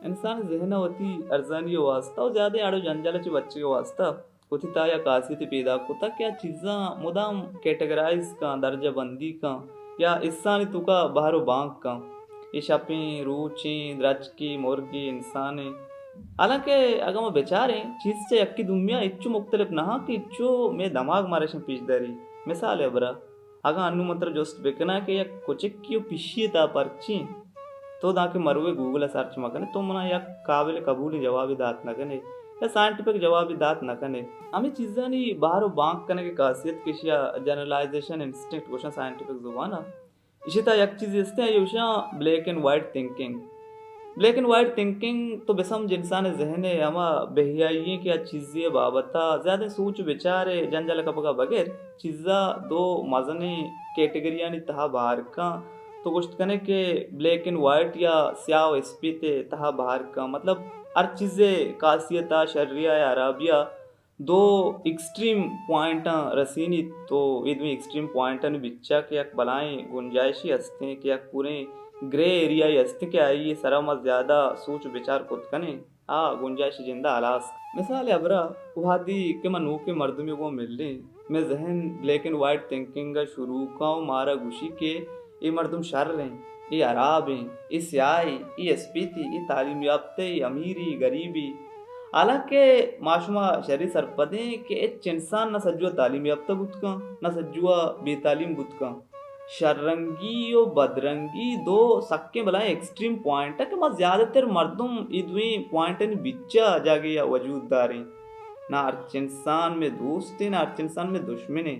انسان ذہن ءَ وتی ارزانی ءِ واستہ و زیادہ اڑ و جنجال ءَ چہ بچگ ءِ واستہ وتی تہا یک خاصیتے پیداک کتگ کہ آ چیزاں مدام کیٹگرائز کن، درجہ بندی کن یا حصہانی توکا بہر و بانگ کن۔ اے شپیں، روچیں، درچکے، مرگے، انسانے۔ حالانکہ اگاں ما بچاریں، چیز چہ یکے دومی ءَ ہچو مختلف نہ آں کہ ہچو مئے دماغ مارا اشاں پیش داری۔ مثال ءِ ہبرا، اگاں انوں من ترا جست بکناں کہ یک کچکے و پشی ءِ تہا پرک چی انت؟ تو دانکہ مروے گوگل ءَ سرچ مکنے، تو منا یک قابل قبولیں جوابے دات نکنے یا سائنٹیفک جوابے دات نکنے۔ ہمے چیزانی بہر و بانگ کنگ ءِ خاصیت کہ ایشی ءَ جنرلائزیشن انسٹنکٹ گوشاں سائنٹیفک زبان ءَ۔ ایشی ءِ تہا یک چیزے استیں، آئی ءَ گوشاں black and white thinking. Black and white thinking تو بسمجھ انسان ءِ ذہن ءِ ہما بے حیائی ایں کہ آ چیزے ءِ بابت ءَ زیادہ سوچ و بچار ءِ جنجال ءَ کپگ ءَ بغیر چیزاں دو مزنیں کیٹگریانی تہا بہر کن۔ تو گوشت کنے کہ بلیک اینڈ وائٹ یا سیاہ و اسپیت ءِ تہا بہر کن، مطلب ہر چیزے خاصیت ءَ، شری ءَ یا ہرابی ءَ دو ایکسٹریم پوائنٹاں رسینیت، تو اے دوئیں ایکسٹریم پوائنٹانی بچا کہ یک بلائیں گنجائشے ہستیں کہ یک پوریں گرے ایریائے ہستیں کہ آئی ءِ سرا ما زیادہ سوچ و بچار کت کنیں، آ گنجائش جند ءَ ہلاس کن۔ مثال ءِ ہبرا، وہدی کہ ما نوکیں مردمے گوں ملیں، مئے ذہن بلیک اینڈ وائٹ تھنکنگ ءَ شروع کن و مارا گوشی کہ اے مردم شر ایں، اے ہراب ایں، اے سیاہے، اے اسپیتے، اے تعلیم یافتہ، اے امیرے، اے گریبے۔ حالانکہ ما شما شری سرپدیں کہ ہچ انسان نہ سجوا تعلیم یافتہ بوت کن، نہ سجوا بے تعلیم بوت کن۔ شررنگی و بدرنگی دو سکیں بلائیں ایکسٹریم پوائنٹ کہ ما زیادہ تر مردم اے دوئیں پوائنٹانی بچا جاگہے ءَ وجود داریں۔ نہ ہرچ انسان مئے دوستے، نہ ہرچ انسان مئے دشمنے۔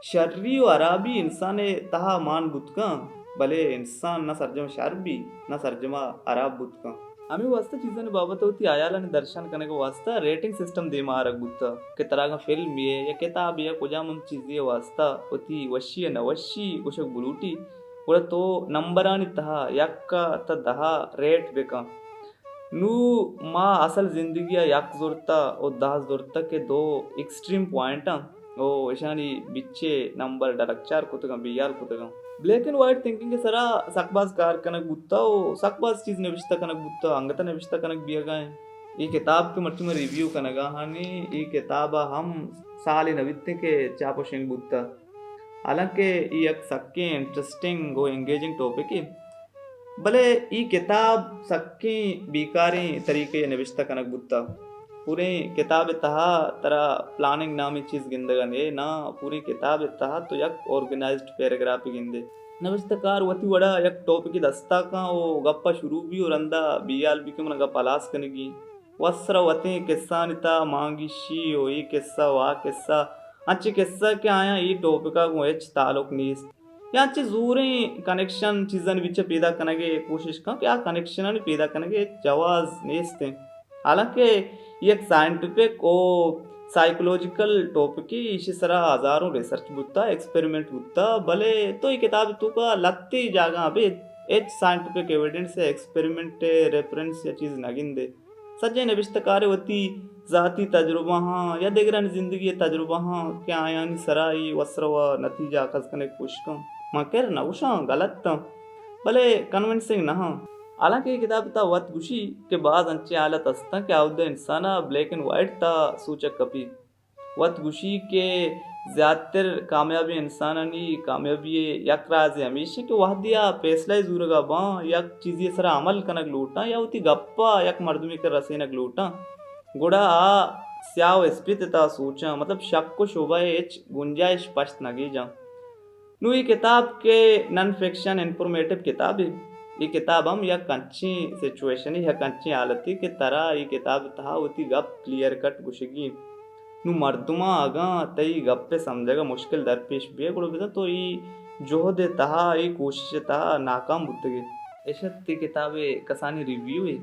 شری و ہرابی انسان ءِ تہا مان بوت کن، بلے انسان نہ سرجم شر بی، نہ سرجما ہراب بوت کن۔ ہمے واستہ چیزانی بابت ءَ وتی ہیالانی درشان کنگ ءِ واستہ ریٹنگ سسٹم دیما آرگ بوتہ کہ ترا اگاں فلمے یا کتابے یا کجام ہم چیزے ءِ واستہ وتی وشی ءُ نہ وشی گوشگ بلوٹی، گڑا تو نمبرانی تہا یک ءَ تا دہ ءَ ریٹ بکن۔ نوں ما اصل زندگی ءَ یک زرتہ ءُ دہ زرتہ کہ دو ایکسٹریم پوائنٹ آں ءُ اشانی بچے نمبر ڈلکچار کتگاں، بے ہیال کتگاں۔ بلیک اینڈ وائٹ تھنکنگ ءِ سرا سک باز کار کنگ بوتہ ءُ سک باز چیز نبشتہ کنگ بوتہ، انگت ءَ نبشتہ کنگ بیئگا ایں۔ اے کتاب کہ مرچی من ریویو کنگا آں نی، اے کتاب ءَ ہم سالے نہ بیتیں کہ چاپ ءُ شنگ بوتہ۔ حالانکہ اے یک سکیں انٹرسٹنگ ءُ انگیجنگ ٹاپکے، بلے اے کتاب سکیں بیکاریں طریقے ءَ نبشتہ کنگ بوتہ۔ پوریں کتاب ءِ تہا ترا پلاننگ نامیں چیز گندگ ءَ نئے، ناں، پوریں کتاب ءِ تہا تو یک آرگنائزڈ پیراگرافے گندے۔ نبشتہ کار وتی وڑا یک ٹاپکے دستا کن ءُ گپ ءَ شروع بی ءُ رندا بے ہیال بی کہ من گپ ہلاس کنگی۔ وسرا وتیں کسہانی تہا مانگیشی ءُ اے کسہ ءُ آ کسہ، انچیں کسہ کہ آیاں اے ٹاپک ءَ گوں ہچ تعلق نیست۔ یا انچیں زوریں کنکشن چیزانی بچ ءَ پیدا کنگ ءِ کوشش کن کہ آ کنکشنانی پیدا کنگ ءِ ہچ جواز نیست انت۔ حالانکہ یک سائنٹیفک ءُ سائیکولوجیکل ٹاپکے، ایشی سرا ہزاروں ریسرچ بوتہ، ایکسپیریمنٹ بوتہ، بلے تو اے کتاب ءِ توکا لھتے جاگہاں ابید ہچ سائنٹیفک ایویڈنس یا ایکسپیریمنٹ ءِ ریفرنس یا چیز نہ گندے۔ سجہیں نبشتہ کارے وتی ذاتی تجربہاں یا دگرانی زندگی ءِ تجربہاں کہ آیانی سرا اے وسرا ءُ نتیجہ اخذ کنگ ءِ کوشش کن۔ من کر نہ گوشاں غلط آں، بلے کنونسنگ نہ آں۔ حالانکہ اے کتاب ءِ تہا وت گوشی کہ باز انچیں حالت ہستاں کہ آودا انسان ءَ بلیک اینڈ وائٹ تہا سوچگ کپی۔ وت گوشی کہ زیاتر کامیابیں انسانانی کامیابی ءِ یک رازے ہمیش انت کہ وہدے آ پیسلہ ءِ زورگا باں، یک چیزے ءِ سرا عمل کنگ لوٹاں یا وتی گپ ءَ یک مردمے کرا رسینگ لوٹاں، گڑا آ سیاہ ءُ اسپیت ءِ تہا سوچاں، مطلب شک ءُ شبہ ءِ ہچ گنجائش پشت نہ گیجاں۔ نوں اے کتاب کہ نان فکشن انفارمیٹو کتابے، اے کتاب ہم یک انچیں سچویشنے، یک انچیں حالتے کہ ترا اے کتاب ءِ تہا وتی گپ کلیئر کٹ گوشگی انت۔ نوں مردماں اگاں تئی گپ ءِ سمجھگ ءَ مشکل درپیش بیئے، گڑا بزاں تو اے جہد ءِ تہا، اے کوشش ءِ تہا ناکام بوتگ ئے۔ اش ات اے کتاب ءِ کسانیں ریویوے۔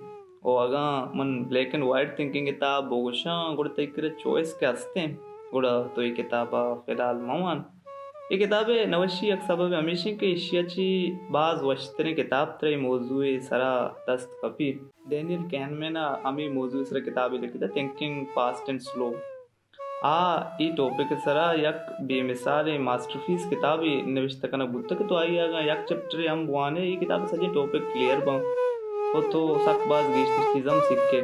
ءُ اگاں من بلیک اینڈ وائٹ تھنکنگ ءِ تہا بگوشاں، گڑا تئی کرا چوائس کہ ہستیں، گڑا تو اے کتاب ءَ فی الحال مہ وان۔ اے کتاب ءِ نہ وشی ءِ یک سببے ہمیش انت کہ ایشی ءَ چہ باز وشتریں کتاب ترا اے موضوع ءِ سرا دست کپی۔ ڈینیل کہنمین ءَ ہمے موضوع ءِ سرا کتابے لکھتہ، تھنکنگ فاسٹ اینڈ سلو۔ آ اے ٹاپک ءِ سرا یک بے مثالیں ماسٹر پیس کتابے نبشتہ کنگ بوتگ کہ تو آئی ءَ اگاں یک چیپٹرے ہم بوانے، اے کتاب ءِ سجہیں ٹاپک کلیئر باں۔ تو سک باز گیشتر چیز ہم سکے۔